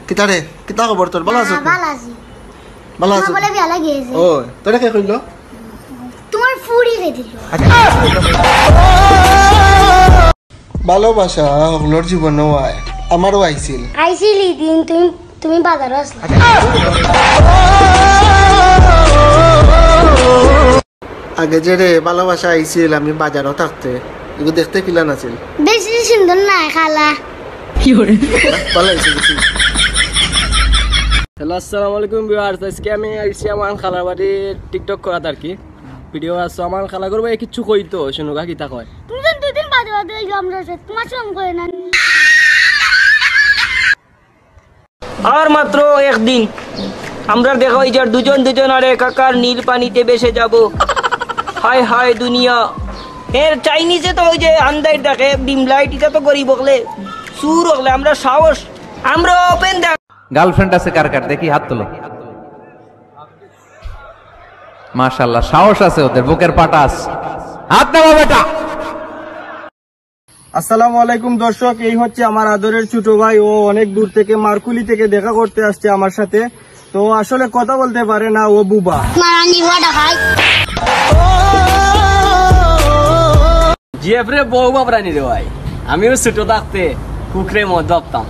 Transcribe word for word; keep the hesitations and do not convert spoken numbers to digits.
কিতা রে? কিতা খবর তোর? ভালা আছস নি? ভালা আছি। ভালা আছস? বলে বিয়া লাগি গেছে। ও, তোরে কে কইলো? তোমার ফুড়ি রে দিল। ভালোবাসা হকলর জীবনেও আয়, আমারও আইছিল। আইছিল ই দিন, তুমি, তুমি বাজারো আছলা। আগে যে রে ভালোবাসা আইছিল, আমি বাজারো থাকতে, এগু দেখতে কিলা নাছিল। বেশি সুন্দর নায় খালা। ভালা অইছে, বেশি। হ্যালো, আসসালামু আলাইকুম ভিউয়ার্স। আজকে আমি আইছি আমার খালার বাড়ি TikTok করাত আর কি। ভিডিও আছে আমার খালা করবো, এ কিচ্ছু কইতো, শুনুকা কিতা কয়। তুমি তো দুই দিন বাদে বাদে এই আমরা সে তোমার সঙ্গে করে না। আর মাত্র একদিন আমরা দেখা হয়ে যার দুজন দুজন আর একাকার নীল পানিতে ভেসে যাব। হায় হায় দুনিয়া। এর চাইনিজে তো ওই যে আন্দাইর দেখে ডিম লাইট, এটা তো গরিব হকলে, চুর হকলে, আমরা সাহস, আমরা ওপেন দেখ। গার্লফ্রেন্ড আছে কার কার? দেখি হাত তুলো। মাশাআল্লাহ, সাহস আছে ওদের, বুকের পাটা আছে। হাত নামা বেটা। আসসালামু আলাইকুম দর্শক, এই হচ্ছে আমার আদরের ছোট ভাই। ও অনেক দূর থেকে, মারকুলি থেকে দেখা করতে আসছে আমার সাথে। তো আসলে কথা বলতে পারে না, ও বুবা। মারানি বড় ভাই। জিএফ রে বউ বাবরানি রে ভাই, আমিও ছোট থাকতে কুকরে মদ ভাবতাম।